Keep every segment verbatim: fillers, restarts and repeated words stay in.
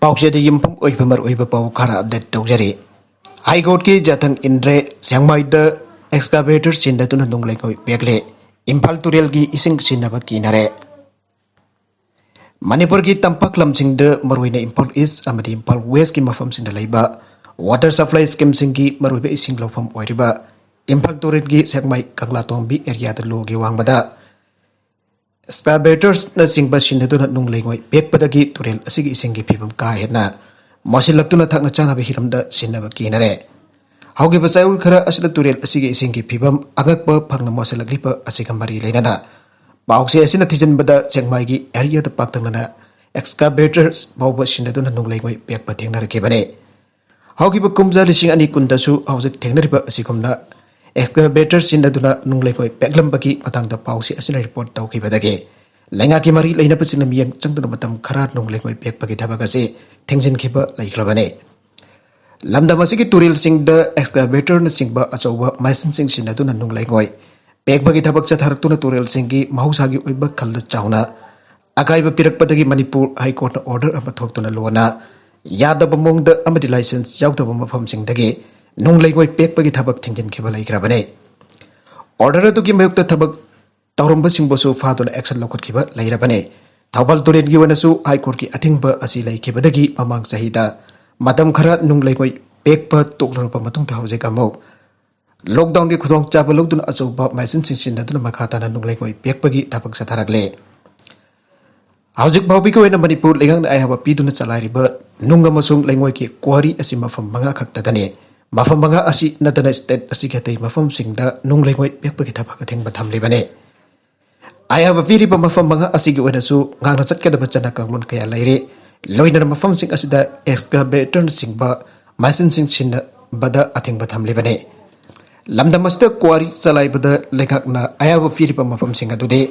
ꯄꯥꯎꯆꯦꯗ ꯌꯨꯝꯐꯝ ꯑꯣꯏꯕ ꯃꯔꯨꯑꯣꯏꯕ ꯄꯥꯎ ꯈꯔ ꯑꯞꯗꯦꯠ ꯇꯧꯖꯔꯤ꯫ ꯍꯥꯏ ꯀꯣꯔꯠꯀꯤ ꯖꯥꯊꯪ ꯏꯟꯗ꯭ꯔꯦ ꯁꯦꯡꯃꯥꯏꯗ ꯑꯦꯛꯁꯀꯥꯚꯦꯇꯔ ꯁꯤꯖꯤꯟꯅꯗꯨꯅ ꯅꯨꯡ ꯂꯩꯉꯣꯏ ꯄꯦꯛꯂꯦ꯫ ꯏꯝꯐꯥꯜ ꯇꯨꯔꯦꯜꯒꯤ ꯏꯁꯤꯡ ꯁꯤꯖꯤꯟꯅꯕ ꯀꯤꯅꯔꯦ꯫ ꯃꯅꯤꯄꯨꯔꯒꯤ ꯇꯝꯄꯥꯛ ꯂꯝꯁꯤꯡꯗ, ꯃꯔꯨꯑꯣꯏꯅ ꯏꯝꯐꯥꯜ ꯏꯁ ꯑꯃꯗꯤ ꯏꯝꯐꯥꯜ ꯋꯦꯁꯀꯤ ꯃꯐꯝꯁꯤꯡꯗ ꯂꯩꯕ ꯋꯥꯇꯔ ꯁꯄ꯭ꯂꯥꯏ ꯁ꯭ꯀꯤꯝꯁꯤꯡꯒꯤ ꯃꯔꯨꯑꯣꯏꯕ ꯏꯁꯤꯡ ꯂꯧꯐꯝ ꯑꯣꯏꯔꯤꯕ ꯏꯝꯐꯥꯜ ꯇꯨꯔꯦꯜꯒꯤ ꯁꯦꯛꯃꯥꯏ ꯀꯪꯂꯥꯇꯣꯡꯕꯤ ꯑꯦꯔꯤꯌꯥꯗ ꯂꯣꯒꯤ ꯋꯥꯡꯃꯗ ꯑꯦꯛꯁꯀꯥꯚꯦꯇꯔꯁꯅꯆꯤꯡꯕ ꯁꯤꯖꯤꯟꯅꯗꯨꯅ ꯅꯨꯡ ꯂꯩꯉꯣꯏ ꯄꯦꯛꯄꯗꯒꯤ ꯇꯨꯔꯦꯜ ꯑꯁꯤꯒꯤ ꯏꯁꯤꯡꯒꯤ ꯐꯤꯕꯝ ꯀꯥ ꯍꯦꯟꯅ ꯃꯣꯠꯁꯤꯜꯂꯛꯇꯨꯅ ꯊꯛꯅ ꯆꯥꯅꯕ ꯍꯤꯔꯝꯗ ꯁꯤꯖꯤꯟꯅꯕ ꯀꯤꯅꯔꯦ꯫ ꯍꯧꯈꯤꯕ ꯆꯌꯣꯜ ꯈꯔ ꯑꯁꯤꯗ ꯇꯨꯔꯦꯜ ꯑꯁꯤꯒꯤ ꯏꯁꯤꯡꯒꯤ ꯐꯤꯕꯝ ꯑꯉꯛꯄ ꯐꯪꯅ ꯃꯣꯠꯁꯤꯜꯂꯛꯂꯤꯕ ꯑꯁꯤꯒ ꯃꯔꯤ ꯂꯩꯅꯅ ꯄꯥꯎꯆꯦ ꯑꯁꯤꯅ ꯊꯤꯖꯤꯟꯕꯗ ꯁꯦꯛꯃꯥꯏꯒꯤ ꯑꯦꯔꯤꯌꯥꯗ ꯄꯥꯛꯇꯛꯅꯅ ꯑꯦꯛꯁꯀꯥꯚꯦꯇꯔꯁ ꯐꯥꯎꯕ ꯁꯤꯖꯤꯟꯅꯗꯨꯅ ꯅꯨꯡ ꯂꯩꯉꯣꯏ ꯄꯦꯛꯄ ꯊꯦꯡꯅꯔꯛꯈꯤꯕꯅꯤ꯫ ꯍꯧꯈꯤꯕ ꯀꯨꯝꯖꯥ ꯂꯤꯁꯤꯡ ꯑꯅꯤ ꯀꯨꯟꯗꯁꯨ ꯍꯧꯖꯤꯛ ꯊꯦꯡꯅꯔꯤꯕ ꯑꯁꯤꯒꯨꯝꯅ ꯑꯦꯛꯁꯀꯥꯚꯦꯇꯔ ꯁꯤꯖꯤꯟꯅꯗꯨꯅ ꯅꯨꯡ ꯂꯩꯉꯣꯏ ꯄꯦꯛꯂꯝꯕꯒꯤ ꯃꯇꯥꯡꯗ ꯄꯥꯎꯆꯦ ꯑꯁꯤꯅ ꯔꯤꯄꯣꯔꯠ ꯇꯧꯈꯤꯕꯗꯒꯤ ꯂꯩꯉꯥꯛꯀꯤ ꯃꯔꯤ ꯂꯩꯅꯕꯁꯤꯡꯅ ꯃꯤꯠꯌꯦꯡ ꯆꯪꯗꯨꯅ ꯃꯇꯝ ꯈꯔ ꯅꯨꯡ ꯂꯩꯉꯣꯏ ꯄꯦꯛꯄꯒꯤ ꯊꯕꯛ ꯑꯁꯤ ꯊꯤꯡꯖꯤꯟꯈꯤꯕ ꯂꯩꯈ꯭ꯔꯕꯅꯤ꯫ ꯂꯝꯗꯝ ꯑꯁꯤꯒꯤ ꯇꯨꯔꯦꯜꯁꯤꯡꯗ ꯑꯦꯛꯁꯀꯥꯚꯦꯇꯔꯅꯆꯤꯡꯕ ꯑꯆꯧꯕ ꯃꯦꯁꯤꯟꯁꯤꯡ ꯁꯤꯖꯤꯟꯅꯗꯨꯅ ꯅꯨꯡ ꯂꯩꯉꯣꯏ ꯄꯦꯛꯄꯒꯤ ꯊꯕꯛ ꯆꯠꯊꯔꯛꯇꯨꯅ ꯇꯨꯔꯦꯜꯁꯤꯡꯒꯤ ꯃꯍꯧꯁꯥꯒꯤ ꯑꯣꯏꯕ ꯈꯜꯗ ꯆꯥꯎꯅ ꯑꯀꯥꯏꯕ ꯄꯤꯔꯛꯄꯗꯒꯤ ꯃꯅꯤꯄꯨꯔ ꯍꯥꯏ ꯀꯣꯔꯠꯅ ꯑꯣꯔꯗꯔ ꯑꯃ ꯊꯣꯛꯇꯨꯅ ꯂꯣꯟꯅ ꯌꯥꯗꯕ ꯃꯑꯣꯡꯗ ꯑꯃꯗꯤ ꯂꯥꯏꯁꯦꯟꯁ ꯌꯥꯎꯗꯕ ꯃꯐꯝꯁꯤꯡꯗꯒꯤ ꯅꯨꯡ ꯂꯩꯉꯣꯏ ꯄꯦꯛꯄꯒꯤ ꯊꯕꯛ ꯊꯤꯡꯖꯤꯟꯈꯤꯕ ꯂꯩꯈ꯭ꯔꯕꯅꯤ꯫ ꯑꯣꯔꯗꯔ ꯑꯗꯨꯒꯤ ꯃꯥꯌꯣꯛꯇ ꯊꯕꯛ ꯇꯧꯔꯝꯕꯁꯤꯡꯕꯨꯁꯨ ꯐꯥꯗꯨꯅ ꯑꯦꯛꯁꯟ ꯂꯧꯈꯠꯈꯤꯕ ꯂꯩꯔꯕꯅꯤ꯫ ꯊꯧꯕꯥꯜ ꯇꯨꯔꯦꯜꯒꯤ ꯑꯣꯏꯅꯁꯨ ꯍꯥꯏ ꯀꯣꯔꯠꯀꯤ ꯑꯊꯤꯡꯕ ꯑꯁꯤ ꯂꯩꯈꯤꯕꯗꯒꯤ ꯃꯃꯥꯡ ꯆꯍꯤꯗ ꯃꯇꯝ ꯈꯔ ꯅꯨꯡ ꯂꯩꯉꯣꯏ ꯄꯦꯛꯄ ꯇꯣꯛꯂꯔꯕ ꯃꯇꯨꯡꯗ ꯍꯧꯖꯤꯛ ꯑꯃꯨꯛ ꯂꯣꯛꯗꯥꯎꯟꯒꯤ ꯈꯨꯗꯣꯡꯆꯥꯕ ꯂꯧꯗꯨꯅ ꯑꯆꯧꯕ ꯃꯦꯁꯤꯟꯁꯤꯡ ꯁꯤꯖꯤꯟꯅꯗꯨꯅ ꯃꯈꯥ ꯇꯥꯅ ꯅꯨꯡ ꯂꯩꯉꯣꯏ ꯄꯦꯛꯄꯒꯤ ꯊꯕꯛ ꯆꯠꯊꯔꯛꯂꯦ꯫ ꯍꯧꯖꯤꯛ ꯐꯥꯎꯕꯒꯤ ꯑꯣꯏꯅ ꯃꯅꯤꯄꯨꯔ ꯂꯩꯉꯥꯛꯅ ꯑꯌꯥꯕ ꯄꯤꯗꯨꯅ ꯆꯂꯥꯏꯔꯤꯕ ꯅꯨꯡ ꯑꯃꯁꯨꯡ ꯂꯩꯉꯣꯏꯒꯤ ꯀ꯭ꯋꯥꯔꯤ ꯑꯁꯤ ꯃꯐꯝ ꯃꯉꯥ ꯈꯛꯇꯗꯅꯤ꯫ ꯃꯐꯝ ꯃꯉꯥ ꯑꯁꯤ ꯅꯠꯇꯅ ꯁ꯭ꯇꯦꯠ ꯑꯁꯤꯒꯤ ꯑꯇꯩ ꯃꯐꯝꯁꯤꯡꯗ ꯅꯨꯡ ꯂꯩꯉꯣꯏ ꯄꯦꯛꯄꯒꯤ ꯊꯕꯛ ꯑꯊꯤꯡꯕ ꯊꯝꯂꯤꯕꯅꯤ꯫ ꯑꯌꯥꯕ ꯄꯤꯔꯤꯕ ꯃꯐꯝ ꯃꯉꯥ ꯑꯁꯤꯒꯤ ꯑꯣꯏꯅꯁꯨ ꯉꯥꯛꯅ ꯆꯠꯀꯗꯕ ꯆꯠꯅ ꯀꯥꯡꯂꯣꯟ ꯀꯌꯥ ꯂꯩꯔꯤ꯫ ꯂꯣꯏꯅꯅ ꯃꯐꯝꯁꯤꯡ ꯑꯁꯤꯗ ꯑꯦꯛꯁꯀꯥꯚꯦꯇꯔꯅꯆꯤꯡꯕ ꯃꯦꯁꯤꯟꯁꯤꯡ ꯁꯤꯖꯤꯟꯅꯕꯗ ꯑꯊꯤꯡꯕ ꯊꯝꯂꯤꯕꯅꯤ꯫ ꯂꯝꯗꯝ ꯑꯁꯤꯗ ꯀ꯭ꯋꯥꯔꯤ ꯆꯂꯥꯏꯕꯗ ꯂꯩꯉꯥꯛꯅ ꯑꯌꯥꯕ ꯄꯤꯔꯤꯕ ꯃꯐꯝꯁꯤꯡ ꯑꯗꯨꯗꯤ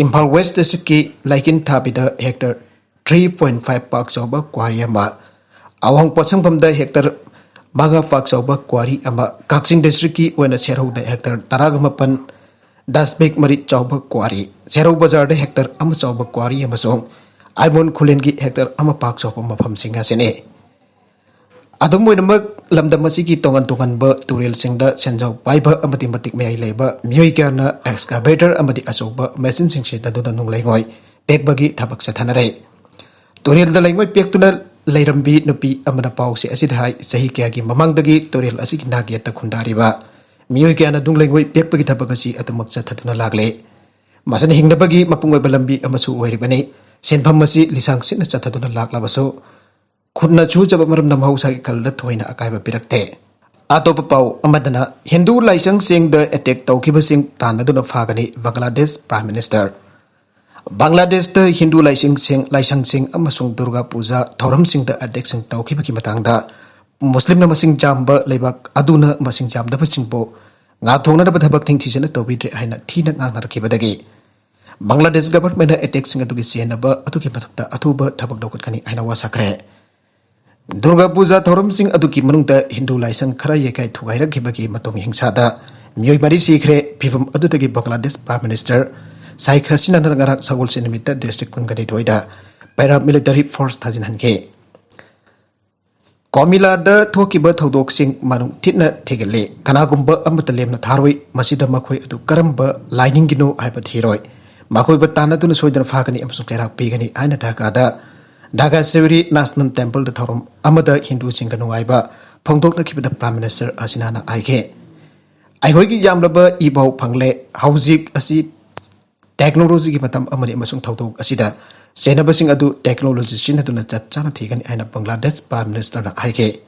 ꯏꯝꯐꯥꯜ ꯋꯦꯁ ꯗꯤꯁꯇ꯭ꯔꯤꯛꯀꯤ ꯂꯥꯏꯀꯤꯟ ꯊꯥꯕꯤꯗ ꯍꯦꯛꯇꯔ ꯊ꯭ꯔꯤ ꯄꯣꯏꯟ ꯐꯥꯏꯚ ꯄꯥꯛ ꯆꯥꯎꯕ ꯀ꯭ꯋꯥꯔꯤ ꯑꯃ, ꯑꯋꯥꯡ ꯄꯣꯠꯁꯪꯐꯝꯗ ꯍꯦꯛꯇꯔ ꯃꯉꯥ ꯄꯥꯛ ꯆꯥꯎꯕ ꯀ꯭ꯋꯥꯔꯤ ꯑꯃ, ꯀꯛꯆꯤꯡ ꯗꯤꯁꯇ꯭ꯔꯤꯛꯀꯤ ꯑꯣꯏꯅ ꯁꯦꯔꯧꯗ ꯍꯦꯛꯇꯔ ꯇꯔꯥꯒ ꯃꯥꯄꯟ ꯗꯁꯃꯤꯛ ꯃꯔꯤ ꯆꯥꯎꯕ ꯀ꯭ꯋꯥꯔꯤ, ꯁꯦꯔꯧ ꯕꯖꯥꯔꯗ ꯍꯦꯛꯇꯔ ꯑꯃ ꯆꯥꯎꯕ ꯀ꯭ꯋꯥꯔꯤ ꯑꯃꯁꯨꯡ ꯑꯥꯏꯃꯣꯟ ꯈꯨꯂꯦꯟꯒꯤ ꯍꯦꯛꯇꯔ ꯑꯃ ꯄꯥꯛ ꯆꯥꯎꯕ ꯃꯐꯝꯁꯤꯡ ꯑꯁꯤꯅꯤ꯫ ꯑꯗꯨꯝ ꯑꯣꯏꯅꯃꯛ, ꯂꯝꯗꯝ ꯑꯁꯤꯒꯤ ꯇꯣꯉꯥꯟ ꯇꯣꯉꯥꯟꯕ ꯇꯨꯔꯦꯜꯁꯤꯡꯗ ꯁꯦꯟꯖꯥꯎ ꯄꯥꯏꯕ ꯑꯃꯗꯤ ꯃꯇꯤꯛ ꯃꯌꯥꯏ ꯂꯩꯕ ꯃꯤꯑꯣꯏ ꯀꯌꯥꯅ excavator ꯑꯃꯗꯤ ꯑꯆꯧꯕ ꯃꯦꯆꯤꯟꯁꯤꯡ ꯁꯤꯖꯤꯟꯅꯗꯨꯅ ꯅꯨꯡ ꯂꯩꯉꯣꯏ ꯄꯦꯛꯄꯒꯤ ꯊꯕꯛ ꯆꯠꯊꯅꯔꯦ꯫ ꯇꯨꯔꯦꯜꯗ ꯂꯩꯉꯣꯏ ꯄꯦꯛꯇꯨꯅ ꯂꯩꯔꯝꯕꯤ ꯅꯨꯄꯤ ꯑꯃꯅ ꯄꯥꯎꯁꯦ ꯑꯁꯤꯗ ꯍꯥꯏ, ꯆꯍꯤ ꯀꯌꯥꯒꯤ ꯃꯃꯥꯡꯗꯒꯤ ꯇꯨꯔꯦꯜ ꯑꯁꯤꯒꯤ ꯅꯥꯛ ꯌꯦꯠꯇ ꯈꯨꯟꯗꯥꯔꯤꯕ ꯃꯤꯑꯣꯏ ꯀꯌꯥꯅ ꯅꯨꯡ ꯂꯩꯉꯣꯏ ꯄꯦꯛꯄꯒꯤ ꯊꯕꯛ ꯑꯁꯤ ꯑꯗꯨꯃꯛ ꯆꯠꯊꯗꯨꯅ ꯂꯥꯛꯂꯦ꯫ ꯃꯁꯤꯅ ꯍꯤꯡꯅꯕꯒꯤ ꯃꯄꯨꯡ ꯑꯣꯏꯕ ꯂꯝꯕꯤ ꯑꯃꯁꯨ ꯑꯣꯏꯔꯤꯕꯅꯤ꯫ ꯁꯦꯟꯐꯝ ꯑꯁꯤ ꯂꯤꯁꯥꯡ ꯁꯤꯠꯅ ꯆꯠꯊꯗꯨꯅ ꯂꯥꯛꯂꯕꯁꯨ, ꯈꯨꯠꯅ ꯁꯨꯖꯕ ꯃꯔꯝꯅ ꯃꯍꯧꯁꯥꯒꯤ ꯈꯜꯗ ꯊꯣꯏꯅ ꯑꯀꯥꯏꯕ ꯄꯤꯔꯛꯇꯦ꯫ ꯑꯇꯣꯞꯄ ꯄꯥꯎ ꯑꯃꯗꯅ, Hindu ꯂꯥꯏꯁꯪꯁꯤꯡꯗ attack ꯇꯧꯈꯤꯕꯁꯤꯡ ꯇꯥꯟꯅꯗꯨꯅ ꯐꯥꯒꯅꯤ Bangladesh Prime Minister꯫ ꯕꯪꯒ꯭ꯂꯥꯗꯦꯁꯇ Hindu ꯂꯥꯏꯁꯤꯡꯁꯤꯡ, ꯂꯥꯏꯁꯪꯁꯤꯡ ꯑꯃꯁꯨꯡ ꯗꯨꯔꯒꯥ ꯄꯨꯖꯥ ꯊꯧꯔꯝꯁꯤꯡꯗ attackꯁꯤꯡ ꯇꯧꯈꯤꯕꯒꯤ ꯃꯇꯥꯡꯗ ꯃꯨꯁꯂꯤꯝꯅ ꯃꯁꯤꯡ ꯌꯥꯝꯕ ꯂꯩꯕꯥꯛ ꯑꯗꯨꯅ ꯃꯁꯤꯡ ꯌꯥꯝꯗꯕꯁꯤꯡꯕꯨ ꯉꯥꯛꯊꯣꯛꯅꯅꯕ ꯊꯕꯛ ꯅꯤꯡꯊꯤꯖꯅ ꯇꯧꯕꯤꯗ꯭ꯔꯦ ꯍꯥꯏꯅ ꯊꯤꯅ ꯉꯥꯡꯅꯔꯛꯈꯤꯕꯗꯒꯤ ꯕꯪꯒ꯭ꯂꯥꯗꯦꯁ governmentꯅ attackꯁꯤꯡ ꯑꯗꯨꯒꯤ ꯆꯦꯟꯅꯕ ꯑꯗꯨꯒꯤ ꯃꯊꯛꯇ ꯑꯊꯨꯕ ꯊꯕꯛ ꯂꯧꯈꯠꯀꯅꯤ ꯍꯥꯏꯅ ꯋꯥꯁꯛꯈ꯭ꯔꯦ꯫ ꯗꯨꯔꯒꯥ ꯄꯨꯖꯥ ꯊꯧꯔꯝꯁꯤꯡ ꯑꯗꯨꯒꯤ ꯃꯅꯨꯡꯗ ꯍꯤꯟꯗꯨ ꯂꯥꯏꯁꯪ ꯈꯔ ꯌꯩꯈꯥꯏ ꯊꯨꯒꯥꯏꯔꯛꯈꯤꯕꯒꯤ ꯃꯇꯨꯡ ꯍꯤꯡꯁꯥꯗ ꯃꯤꯑꯣꯏ ꯃꯔꯤ ꯁꯤꯈ꯭ꯔꯦ꯫ ꯐꯤꯚꯝ ꯑꯗꯨꯗꯒꯤ ꯕꯪꯒ꯭ꯂꯥꯗꯦꯁ Prime Minister ꯁꯥꯏꯈ ꯍꯁꯤꯅꯥꯅ ꯉꯔꯥꯡ ꯁꯒꯣꯜꯁꯦꯟ ꯅꯨꯃꯤꯠꯇ district ꯀꯨꯟꯒꯅꯤꯊꯣꯏꯗ paramilitary force ꯊꯥꯖꯤꯟꯍꯟꯈꯤ꯫ ꯀꯣꯃꯤꯂꯥꯗ ꯊꯣꯛꯈꯤꯕ ꯊꯧꯗꯣꯛꯁꯤꯡ ꯃꯅꯨꯡ ꯊꯤꯠꯅ ꯊꯤꯒꯠꯂꯤ꯫ ꯀꯅꯥꯒꯨꯝꯕ ꯑꯃꯠꯇ ꯂꯦꯝꯅ ꯊꯥꯔꯣꯏ꯫ ꯃꯁꯤꯗ ꯃꯈꯣꯏ ꯑꯗꯨ ꯀꯔꯝꯕ ꯂꯥꯏꯅꯤꯡꯒꯤꯅꯣ ꯍꯥꯏꯕ ꯊꯤꯔꯣꯏ꯫ ꯃꯈꯣꯏꯕꯨ ꯇꯥꯟꯅꯗꯨꯅ ꯁꯣꯏꯗꯅ ꯐꯥꯒꯅꯤ ꯑꯃꯁꯨꯡ ꯆꯩꯔꯥꯛ ꯄꯤꯒꯅꯤ ꯍꯥꯏꯅ ꯙꯥꯀꯥꯗ ꯙꯥꯀꯥ ꯁꯦꯋꯤꯔꯤ National Templeꯗ ꯊꯧꯔꯝ ꯑꯃꯗ ꯍꯤꯟꯗꯨꯁꯤꯡꯒ ꯅꯨꯡꯉꯥꯏꯕ ꯐꯣꯡꯗꯣꯛꯅꯈꯤꯕꯗ Prime Minister ꯍꯁꯤꯅꯥꯅ ꯍꯥꯏꯈꯤ, "ꯑꯩꯈꯣꯏꯒꯤ ꯌꯥꯝꯂꯕ ꯏ ꯄꯥꯎ ꯐꯪꯂꯦ꯫ ꯍꯧꯖꯤꯛ ꯑꯁꯤ technologyꯒꯤ ꯃꯇꯝ ꯑꯃꯅꯤ ꯑꯃꯁꯨꯡ ꯊꯧꯗꯣꯛ ꯑꯁꯤꯗ ꯆꯦꯟꯅꯕꯁꯤꯡ ꯑꯗꯨ technology ꯁꯤꯖꯤꯟꯅꯗꯨꯅ ꯆꯞ ꯆꯥꯅ ꯊꯤꯒꯅꯤ" ꯍꯥꯏꯅ ꯕꯪꯒ꯭ꯂꯥꯗꯦꯁ Prime Ministerꯅ ꯍꯥꯏꯈꯤ꯫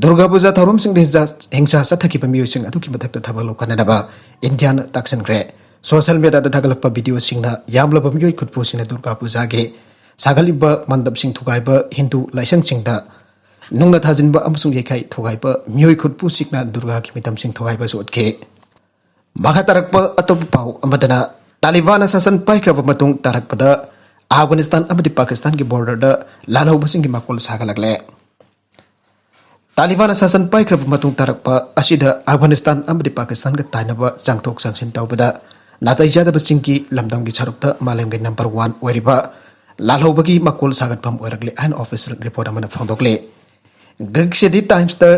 ꯗꯨꯔꯒꯥ ꯄꯨꯖꯥ ꯊꯧꯔꯝꯁꯤꯡꯗ ꯍꯤꯡꯁꯥ, ꯍꯤꯡꯁꯥ ꯆꯠꯊꯈꯤꯕ ꯃꯤꯑꯣꯏꯁꯤꯡ ꯑꯗꯨꯒꯤ ꯃꯊꯛꯇ ꯊꯕꯛ ꯂꯧꯈꯠꯅꯅꯕ ꯏꯟꯗꯤꯌꯥꯅ ꯇꯥꯛꯁꯤꯟꯈ꯭ꯔꯦ꯫ Social mediaꯗ ꯊꯥꯒꯠꯂꯛꯄ videoꯁꯤꯡꯅ ꯌꯥꯝꯂꯕ ꯃꯤꯑꯣꯏ ꯈꯨꯠꯄꯨꯁꯤꯡꯅ ꯗꯨꯔꯒꯥ ꯄꯨꯖꯥꯒꯤ ꯁꯥꯒꯠꯂꯤꯕ ꯃꯟꯗꯞꯁꯤꯡ ꯊꯨꯒꯥꯏꯕ, ꯍꯤꯟꯗꯨ ꯂꯥꯏꯁꯪꯁꯤꯡꯗ ꯅꯨꯡꯅ ꯊꯥꯖꯤꯟꯕ ꯑꯃꯁꯨꯡ ꯌꯩꯈꯥꯏ ꯊꯨꯒꯥꯏꯕ, ꯃꯤꯑꯣꯏ ꯈꯨꯠꯄꯨꯁꯤꯡꯅ ꯗꯨꯔꯒꯥꯒꯤ ꯃꯤꯇꯝꯁꯤꯡ ꯊꯨꯒꯥꯏꯕꯁꯨ ꯎꯠꯈꯤ꯫ ꯃꯈꯥ ꯇꯥꯔꯛꯄ ꯑꯇꯣꯞꯄ ꯄꯥꯎ ꯑꯃꯗꯅ, ꯇꯥꯂꯤꯕꯥꯟꯅ ꯁꯥꯁꯟ ꯄꯥꯏꯈ꯭ꯔꯕ ꯃꯇꯨꯡ ꯇꯥꯔꯛꯄꯗ ꯑꯐꯒꯥꯅꯤꯁꯇꯥꯟ ꯑꯃꯗꯤ ꯄꯥꯀꯤꯁꯇꯥꯟꯒꯤ borderꯗ ꯂꯥꯜꯍꯧꯕꯁꯤꯡꯒꯤ ꯃꯀꯣꯜ ꯁꯥꯒꯠꯂꯛꯂꯦ꯫ ꯇꯥꯂꯤꯕꯥꯟꯅ ꯁꯥꯁꯟ ꯄꯥꯏꯈ꯭ꯔꯕ ꯃꯇꯨꯡ ꯇꯥꯔꯛꯄ ꯑꯁꯤꯗ ꯑꯐꯒꯥꯅꯤꯁꯇꯥꯟ ꯑꯃꯗꯤ ꯄꯥꯀꯤꯁꯇꯥꯟꯒ ꯇꯥꯏꯅꯕ ꯆꯪꯊꯣꯛ ꯆꯪꯁꯤꯟ ꯇꯧꯕꯗ ꯅꯥꯇꯩ ꯆꯥꯗꯕꯁꯤꯡꯒꯤ ꯂꯝꯗꯝꯒꯤ ꯁꯔꯨꯛꯇ ꯃꯥꯂꯦꯝꯒꯤ number one ꯑꯣꯏꯔꯤꯕ ꯂꯥꯜꯍꯧꯕꯒꯤ ꯃꯀꯣꯜ ꯁꯥꯒꯠꯐꯝ ꯑꯣꯏꯔꯛꯂꯦ ꯍꯥꯏꯅ ꯑꯣꯐꯤꯁꯤꯌꯦꯜ ꯔꯤꯄꯣꯔꯠ ꯑꯃꯅ ꯐꯣꯡꯗꯣꯛꯂꯦ꯫ ꯒ꯭ꯔꯤꯛ ꯁꯤꯇꯤ ꯇꯥꯏꯝꯁꯇ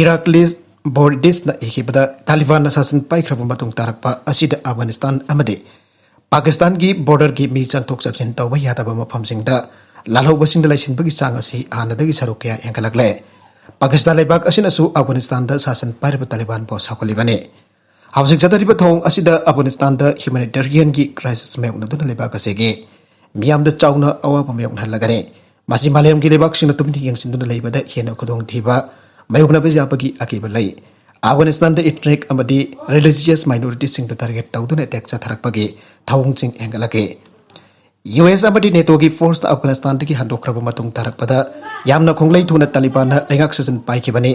ꯏꯔꯥꯛꯂꯤꯁ ꯕꯣꯔꯗꯤꯁꯅ ꯏꯈꯤꯕꯗ, ꯇꯥꯂꯤꯕꯥꯟꯅ ꯁꯥꯁꯟ ꯄꯥꯏꯈ꯭ꯔꯕ ꯃꯇꯨꯡ ꯇꯥꯔꯛꯄ ꯑꯁꯤꯗ ꯑꯐꯒꯥꯅꯤꯁꯇꯥꯟ ꯑꯃꯗꯤ ꯄꯥꯀꯤꯁꯇꯥꯟꯒꯤ ꯕꯣꯔꯗꯔꯒꯤ ꯃꯤ ꯆꯪꯊꯣꯛ ꯆꯪꯁꯤꯟ ꯇꯧꯕ ꯌꯥꯗꯕ ꯃꯐꯝꯁꯤꯡꯗ ꯂꯥꯜꯍꯧꯕꯁꯤꯡꯗ ꯂꯩꯁꯤꯟꯕꯒꯤ ꯆꯥꯡ ꯑꯁꯤ ꯍꯥꯟꯅꯗꯒꯤ ꯁꯔꯨꯛ ꯀꯌꯥ ꯍꯦꯟꯒꯠꯂꯛꯂꯦ꯫ ꯄꯥꯀꯤꯁꯇꯥꯟ ꯂꯩꯕꯥꯛ ꯑꯁꯤꯅꯁꯨ ꯑꯐꯒꯥꯅꯤꯁꯇꯥꯟꯗ ꯁꯥꯁꯟ ꯄꯥꯏꯔꯤꯕ ꯇꯥꯂꯤꯕꯥꯟꯕꯨ ꯁꯥꯎꯒꯠꯂꯤꯕꯅꯤ꯫ ꯍꯧꯖꯤꯛ ꯆꯠꯊꯔꯤꯕ ꯊꯧꯑꯣꯡ ꯑꯁꯤꯗ ꯑꯐꯒꯥꯅꯤꯁꯇꯥꯟꯗ ꯍ꯭ꯌꯨꯃꯦꯅꯤꯇꯦꯔꯤꯌꯟꯒꯤ ꯀ꯭ꯔꯥꯏꯁꯤꯁ ꯃꯥꯌꯣꯛꯅꯗꯨꯅ ꯂꯩꯕꯥꯛ ꯑꯁꯤꯒꯤ ꯃꯤꯌꯥꯝꯗ ꯆꯥꯎꯅ ꯑꯋꯥꯕ ꯃꯥꯌꯣꯛꯅꯍꯜꯂꯒꯅꯤ꯫ ꯃꯁꯤ ꯃꯥꯂꯦꯝꯒꯤ ꯂꯩꯕꯥꯛꯁꯤꯡꯅ ꯇꯨꯃꯤꯟꯅ ꯌꯦꯡꯁꯤꯟꯗꯨꯅ ꯂꯩꯕꯗ ꯍꯦꯟꯅ ꯈꯨꯗꯣꯡꯊꯤꯕ ꯃꯥꯌꯣꯛꯅꯕ ꯌꯥꯕꯒꯤ ꯑꯀꯤꯕ ꯂꯩ꯫ ꯑꯐꯒꯥꯅꯤꯁꯇꯥꯟꯗ ꯏꯊꯅꯤꯛ ꯑꯃꯗꯤ ꯔꯤꯂꯤꯖꯤꯌꯁ ꯃꯥꯏꯅꯣꯔꯤꯇꯤꯁꯤꯡꯗ ꯇꯥꯔꯒꯦꯠ ꯇꯧꯗꯨꯅ ꯑꯦꯇꯦꯛ ꯆꯠꯊꯔꯛꯄꯒꯤ ꯊꯧꯑꯣꯡꯁꯤꯡ ꯍꯦꯟꯒꯠꯂꯛꯂꯤ꯫ ꯌꯨ ꯑꯦꯁ ꯑꯃꯗꯤ ꯅꯦꯇꯣꯒꯤ ꯐꯣꯔꯁꯅ ꯑꯐꯒꯥꯅꯤꯁꯇꯥꯟꯗꯒꯤ ꯍꯟꯗꯣꯛꯈ꯭ꯔꯕ ꯃꯇꯨꯡ ꯇꯥꯔꯛꯄꯗ ꯌꯥꯝꯅ ꯈꯣꯡꯂꯩ ꯊꯨꯅ ꯇꯥꯂꯤꯕꯥꯟꯅ ꯂꯩꯉꯥꯛ ꯁꯥꯖꯟ ꯄꯥꯏꯈꯤꯕꯅꯤ꯫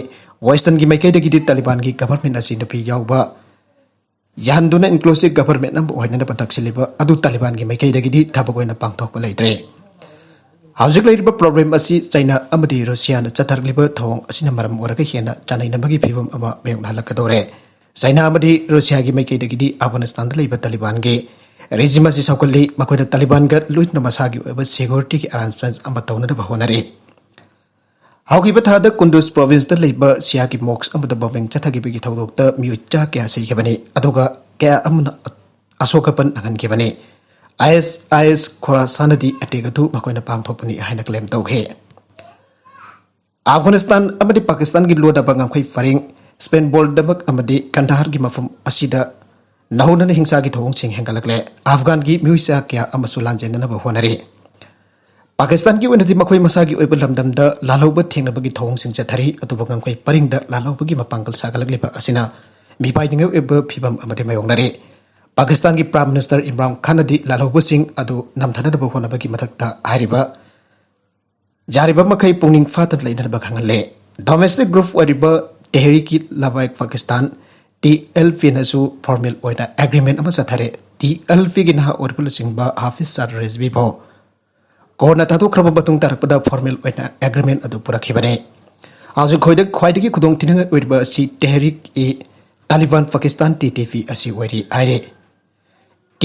ꯋꯦꯁꯇꯔꯟꯒꯤ ꯃꯥꯏꯀꯩꯗꯒꯤꯗꯤ ꯇꯥꯂꯤꯕꯥꯟꯒꯤ ꯒꯚꯔꯟꯃꯦꯟ ꯑꯁꯤ ꯅꯨꯄꯤ ꯌꯥꯎꯕ ꯌꯥꯍꯟꯗꯨꯅ ꯏꯟꯀ꯭ꯂꯨꯁꯤꯞ ꯒꯚꯔꯟꯃꯦꯟ ꯑꯃ ꯑꯣꯏꯅꯅꯕ ꯇꯛꯁꯤꯜꯂꯤꯕ ꯑꯗꯨ ꯇꯥꯂꯤꯕꯥꯟꯒꯤ ꯃꯥꯏꯀꯩꯗꯒꯤꯗꯤ ꯊꯕꯛ ꯑꯣꯏꯅ ꯄꯥꯡꯊꯣꯛꯄ ꯂꯩꯇ꯭ꯔꯦ꯫ ꯍꯧꯖꯤꯛ ꯂꯩꯔꯤꯕ ꯄ꯭ꯔꯣꯕ꯭ꯂꯦꯝ ꯑꯁꯤ ꯆꯥꯏꯅꯥ ꯑꯃꯗꯤ ꯔꯨꯁꯤꯌꯥꯅ ꯆꯠꯊꯔꯛꯂꯤꯕ ꯊꯧꯑꯣꯡ ꯑꯁꯤꯅ ꯃꯔꯝ ꯑꯣꯏꯔꯒ ꯍꯦꯟꯅ ꯆꯥꯅꯩꯅꯕꯒꯤ ꯐꯤꯕꯝ ꯑꯃ ꯃꯥꯌꯣꯛꯅꯍꯜꯂꯛꯀꯗꯧꯔꯦ꯫ ꯆꯥꯏꯅꯥ ꯑꯃꯗꯤ ꯔꯨꯁꯤꯌꯥꯒꯤ ꯃꯥꯏꯀꯩꯗꯒꯤꯗꯤ ꯑꯐꯒꯥꯅꯤꯁꯇꯥꯟꯗ ꯂꯩꯕ ꯇꯥꯂꯤꯕꯥꯟꯒꯤ ꯔꯦꯖꯤꯝ ꯑꯁꯤ ꯁꯧꯒꯠꯂꯤ꯫ ꯃꯈꯣꯏꯅ ꯇꯥꯂꯤꯕꯥꯟꯒ ꯂꯣꯏꯅꯅ ꯃꯁꯥꯒꯤ ꯑꯣꯏꯕ ꯁꯦꯀ꯭ꯌꯨꯔꯤꯇꯤꯒꯤ ꯑꯦꯔꯦꯟꯖꯃꯦꯟꯠ ꯑꯃ ꯇꯧꯅꯅꯕ ꯍꯣꯠꯅꯔꯤ꯫ ꯍꯧꯈꯤꯕ ꯊꯥꯗ ꯀꯨꯟꯗꯨꯖ ꯄ꯭ꯔꯣꯚꯤꯟꯁꯇ ꯂꯩꯕ ꯁꯤꯌꯥꯒꯤ ꯃꯣꯛꯁ ꯑꯃꯗ ꯕꯣꯝꯕꯤꯡ ꯆꯠꯊꯈꯤꯕꯒꯤ ꯊꯧꯗꯣꯛꯇ ꯃꯤꯑꯣꯏ ꯆꯥ ꯀꯌꯥ ꯁꯤꯈꯤꯕꯅꯤ, ꯑꯗꯨꯒ ꯀꯌꯥ ꯑꯃꯅ ꯑꯁꯣꯛ ꯑꯄꯟ ꯅꯪꯍꯟꯈꯤꯕꯅꯤ꯫ ꯑꯥꯏ ꯑꯦꯁ ꯑꯥꯏ ꯑꯦꯁ ꯈꯣꯔꯥꯁꯥꯟꯅꯗꯤ ꯑꯦꯇꯦꯛ ꯑꯗꯨ ꯃꯈꯣꯏꯅ ꯄꯥꯡꯊꯣꯛꯄꯅꯤ ꯍꯥꯏꯅ ꯀ꯭ꯂꯦꯝ ꯇꯧꯈꯤ꯫ ꯑꯐꯒꯥꯅꯤꯁꯇꯥꯟ ꯑꯃꯗꯤ ꯄꯥꯀꯤꯁꯇꯥꯟꯒꯤ ꯂꯣꯟꯅꯕ ꯉꯝꯈꯩ ꯄꯔꯤꯡ ꯁ꯭ꯄꯦꯟꯕꯣꯜꯗꯃꯛ ꯑꯃꯗꯤ ꯀꯟꯗꯥꯍꯥꯔꯒꯤ ꯃꯐꯝ ꯑꯁꯤꯗ ꯅꯧꯍꯧꯅꯅ ꯍꯤꯡꯁꯥꯒꯤ ꯊꯧꯑꯣꯡꯁꯤꯡ ꯍꯦꯟꯒꯠꯂꯛꯂꯦ꯫ ꯑꯐꯒꯥꯟꯒꯤ ꯃꯤꯑꯣꯏ ꯆꯥ ꯀꯌꯥ ꯑꯃꯁꯨ ꯂꯥꯟꯖꯦꯟꯅꯅꯕ ꯍꯣꯠꯅꯔꯤ꯫ ꯄꯥꯀꯤꯁꯇꯥꯟꯒꯤ ꯑꯣꯏꯅꯗꯤ ꯃꯈꯣꯏ ꯃꯁꯥꯒꯤ ꯑꯣꯏꯕ ꯂꯝꯗꯝꯗ ꯂꯥꯜꯍꯧꯕ ꯊꯦꯡꯅꯕꯒꯤ ꯊꯧꯑꯣꯡꯁꯤꯡ ꯆꯠꯊꯔꯤ꯫ ꯑꯗꯨꯕꯨ ꯉꯝꯈꯩ ꯄꯔꯤꯡꯗ ꯂꯥꯜꯍꯧꯕꯒꯤ ꯃꯄꯥꯡꯒꯜ ꯁꯥꯒꯠꯂꯛꯂꯤꯕ ꯑꯁꯤꯅ ꯃꯤꯄꯥꯏꯅꯤꯡꯉꯥꯏ ꯑꯣꯏꯕ ꯐꯤꯕꯝ ꯑꯃꯗꯤ ꯃꯥꯌꯣꯛꯅꯔꯤ꯫ ꯄꯥꯀꯤꯁꯇꯥꯟꯒꯤ ꯄ꯭ꯔꯥꯏꯝ ꯃꯤꯅꯤꯁꯇꯔ ꯏꯝꯔꯥꯟ ꯈꯥꯟꯅꯗꯤ ꯂꯥꯜꯍꯧꯕꯁꯤꯡ ꯑꯗꯨ ꯅꯝꯊꯅꯅꯕ ꯍꯣꯠꯅꯕꯒꯤ ꯃꯊꯛꯇ ꯍꯥꯏꯔꯤꯕ ꯌꯥꯔꯤꯕ ꯃꯈꯩ ꯄꯨꯛꯅꯤꯡ ꯐꯥꯗꯅ ꯂꯩꯅꯅꯕ ꯈꯪꯍꯜꯂꯦ꯫ ꯗꯣꯃꯦꯁꯇꯤꯛ ꯒ꯭ꯔꯨꯞ ꯑꯣꯏꯔꯤꯕ ꯇꯦꯍꯔꯤꯛ-ꯏ-ꯂꯕꯥꯏꯛ ꯄꯥꯀꯤꯁꯇꯥꯟ, ꯇꯤ ꯑꯦꯜ ꯄꯤꯅꯁꯨ ꯐꯣꯔꯃꯦꯜ ꯑꯣꯏꯅ ꯑꯦꯒ꯭ꯔꯤꯃꯦꯟ ꯑꯃ ꯆꯠꯊꯔꯦ꯫ ꯇꯤ ꯑꯦꯜ ꯄꯤꯒꯤ ꯅꯍꯥ ꯑꯣꯏꯔꯤꯕ ꯂꯨꯆꯤꯡꯕ ꯍꯥꯐꯤꯖ ꯁꯥꯗ ꯔꯤꯖꯕꯤꯕꯨ ꯀꯣꯔꯣꯅꯥ ꯊꯥꯗꯣꯛꯈ꯭ꯔꯕ ꯃꯇꯨꯡ ꯇꯥꯔꯛꯄꯗ ꯐꯣꯔꯃꯦꯜ ꯑꯣꯏꯅ ꯑꯦꯒ꯭ꯔꯤꯃꯦꯟ ꯑꯗꯨ ꯄꯨꯔꯛꯈꯤꯕꯅꯤ꯫ ꯍꯧꯖꯤꯛ ꯈ꯭ꯋꯥꯏꯗ-, ꯈ꯭ꯋꯥꯏꯗꯒꯤ ꯈꯨꯗꯣꯡꯊꯤꯅꯤꯡꯉꯥꯏ ꯑꯣꯏꯔꯤꯕ ꯑꯁꯤ ꯇꯦꯍꯔꯤꯛ E ꯇꯥꯂꯤꯕꯥꯟ Pakistan, T T P, ꯑꯁꯤ ꯑꯣꯏꯔꯤ ꯍꯥꯏꯔꯤ꯫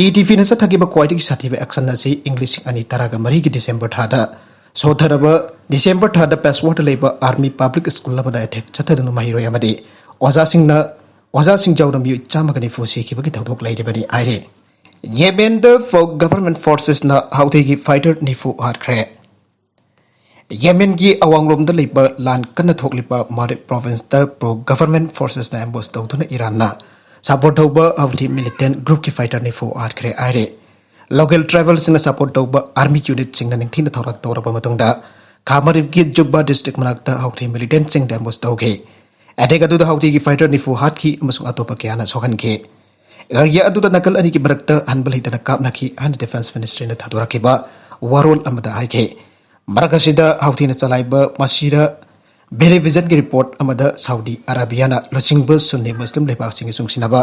ꯇꯤ ꯇꯤ ꯄꯤꯅ ꯆꯠꯊꯈꯤꯕ ꯈ꯭ꯋꯥꯏꯗꯒꯤ ꯁꯥꯊꯤꯕ action ꯑꯁꯤ ꯏꯪ ꯂꯤꯁꯤꯡ ꯑꯅꯤ ꯇꯔꯥꯒ ꯃꯔꯤꯒꯤ ꯗꯤꯁꯦꯝꯕꯔ ꯊꯥꯗ ꯁꯣꯊꯔꯕ ꯗꯤꯁꯦꯝꯕꯔ ꯊꯥꯗ ꯄꯦꯁꯋꯥꯔꯗ ꯂꯩꯕ ꯑꯥꯔꯃꯤ ꯄꯕ꯭ꯂꯤꯛ ꯁ꯭ꯀꯨꯜ ꯑꯃꯗ ꯑꯦꯇꯦꯛ ꯆꯠꯊꯗꯨꯅ ꯃꯍꯩꯔꯣꯏ ꯑꯃꯗꯤ ꯑꯣꯖꯥꯁꯤꯡꯅ ꯑꯣꯖꯥꯁꯤꯡ ꯌꯥꯎꯅ ꯃꯤꯑꯣꯏ ꯆꯥꯝꯃꯒ ꯅꯤꯐꯨ ꯁꯤꯈꯤꯕꯒꯤ ꯊꯧꯗꯣꯛ ꯂꯩꯔꯤꯕꯅꯤ ꯍꯥꯏꯔꯤ꯫ ꯌꯦꯃꯦꯟꯗ ꯒꯚꯔꯟꯃꯦꯟ ꯐꯣꯔꯁꯦꯁꯅ ꯍꯥꯎꯊꯤꯒꯤ ꯐꯥꯏꯇꯔ ꯅꯤꯐꯨ ꯍꯥꯠꯈ꯭ꯔꯦ꯫ ꯌꯦꯃꯦꯟꯒꯤ ꯑꯋꯥꯡꯂꯣꯝꯗ ꯂꯩꯕ ꯂꯥꯟ ꯀꯟꯅ ꯊꯣꯛꯂꯤꯕ ꯃꯥꯔꯤꯕ ꯄ꯭ꯔꯣꯚꯤꯟꯁꯇ ꯄ꯭ꯔꯣ ꯒꯚꯔꯟꯃꯦꯟ ꯐꯣꯔꯁꯦꯁꯅ ꯑꯦꯝꯕꯨꯁ ꯇꯧꯗꯨꯅ ꯏꯔꯥꯟꯅ ꯁꯄꯣꯔꯠ ꯇꯧꯕ ꯍꯥꯎꯊꯤ ꯃꯤꯂꯤꯇꯦꯟ ꯒ꯭ꯔꯨꯞꯀꯤ ꯐꯥꯏꯇꯔ ꯅꯤꯐꯨ ꯍꯥꯠꯈ꯭ꯔꯦ ꯍꯥꯏꯔꯦ꯫ ꯂꯣꯀꯦꯜ ꯇ꯭ꯔꯥꯏꯕꯦꯜꯁꯤꯡꯅ ꯁꯄꯣꯔꯠ ꯇꯧꯕ ꯑꯥꯔꯃꯤ ꯌꯨꯅꯤꯠꯁꯤꯡꯅ ꯅꯤꯡꯊꯤꯅ ꯊꯧꯔꯥꯡ ꯇꯧꯔꯕ ꯃꯇꯨꯡꯗ ꯈꯥ ꯃꯥꯔꯤꯕꯀꯤ ꯖꯨꯕꯥ ꯗꯤꯁꯇ꯭ꯔꯤꯛ ꯃꯅꯥꯛꯇ ꯍꯥꯎꯊꯤ ꯃꯤꯂꯤꯇꯦꯟꯁꯤꯡꯗ ꯑꯦꯝꯕꯨꯁ ꯇꯧꯈꯤ꯫ ꯑꯦꯇꯦꯛ ꯑꯗꯨꯗ ꯍꯥꯎꯊꯤꯒꯤ ꯐꯥꯏꯇꯔ ꯅꯤꯐꯨ ꯍꯥꯠꯈꯤ ꯑꯃꯁꯨꯡ ꯑꯇꯣꯞꯄ ꯀꯌꯥꯅ ꯁꯣꯛꯍꯟꯈꯤ꯫ ꯑꯦꯔꯤꯌꯥ ꯑꯗꯨꯗ ꯅꯥꯀꯜ ꯑꯅꯤꯒꯤ ꯃꯔꯛꯇ ꯑꯍꯟꯕ ꯂꯩꯇꯅ ꯀꯥꯞꯅꯈꯤ ꯍꯥꯏꯅ ꯗꯤꯐꯦꯟꯁ ꯃꯤꯅꯤꯁꯇ꯭ꯔꯤꯅ ꯊꯥꯗꯣꯔꯛꯈꯤꯕ ꯋꯥꯔꯣꯜ ꯑꯃꯗ ꯍꯥꯏꯈꯤ꯫ ꯃꯔꯛ ꯑꯁꯤꯗ ꯍꯥꯎꯊꯤꯅ ꯆꯂꯥꯏꯕ ꯃꯁꯤꯔ ꯕꯦꯂꯤꯚꯤꯖꯟꯒꯤ ꯔꯤꯄꯣꯔꯠ ꯑꯃꯗ ꯁꯥꯎꯗꯤ ꯑꯔꯥꯕꯤꯌꯥꯅ ꯂꯨꯆꯤꯡꯕ ꯁꯨꯟꯅꯤ ꯃꯨꯁꯂꯤꯝ ꯂꯩꯕꯥꯛꯁꯤꯡꯒꯤ ꯆꯨꯡꯁꯤꯟꯅꯕ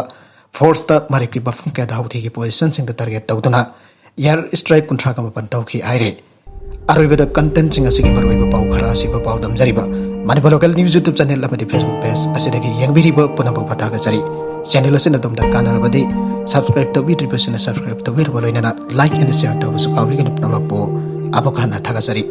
ꯐꯣꯔꯁꯇ ꯃꯥꯔꯤꯕꯀꯤ ꯃꯐꯝ ꯀꯌꯥꯗ ꯍꯥꯎꯊꯤꯒꯤ ꯄꯣꯖꯤꯁꯟꯁꯤꯡꯗ ꯇꯥꯔꯒꯦꯠ ꯇꯧꯗꯨꯅ ꯏꯌꯥꯔ ꯏꯁꯇ꯭ꯔꯥꯏꯛ ꯀꯨꯟꯊ꯭ꯔꯥꯒ ꯃꯥꯄꯟ ꯇꯧꯈꯤ ꯍꯥꯏꯔꯤ꯫ ꯑꯔꯣꯏꯕꯗ ꯀꯟꯇꯦꯟꯁꯤꯡ ꯑꯁꯤꯒꯤ ꯃꯔꯨꯑꯣꯏꯕ ꯄꯥꯎ ꯈꯔ ꯑꯁꯤꯕ ꯄꯥꯎꯗꯝꯖꯔꯤꯕ Manipur local news YouTube channel ꯑꯃꯗꯤ ꯐꯦꯁꯕꯨꯛ ꯄꯦꯖ ꯑꯁꯤꯗꯒꯤ ꯌꯦꯡꯕꯤꯔꯤꯕ ꯄꯨꯝꯅꯃꯛꯄꯨ ꯊꯥꯒꯠꯆꯔꯤ꯫ ꯆꯦꯅꯦꯜ ꯑꯁꯤꯅ ꯑꯗꯣꯝꯗ ꯀꯥꯟꯅꯔꯕꯗꯤ ꯁꯕꯁꯀ꯭ꯔꯥꯏꯕ ꯇꯧꯕꯤꯗ꯭ꯔꯤꯕꯁꯤꯡꯅ ꯁꯕꯁꯀ꯭ꯔꯥꯏꯕ ꯇꯧꯕꯤꯔꯕ ꯂꯣꯏꯅꯅ ꯂꯥꯏꯛ ꯑꯦꯟ ꯁꯤꯌꯥꯔ ꯇꯧꯕꯁꯨ ꯀꯥꯎꯕꯤꯒꯅꯨ꯫ ꯄꯨꯝꯅꯃꯛꯄꯨ ꯑꯃꯨꯛ ꯍꯟꯅ ꯊꯥꯒꯠꯆꯔꯤ꯫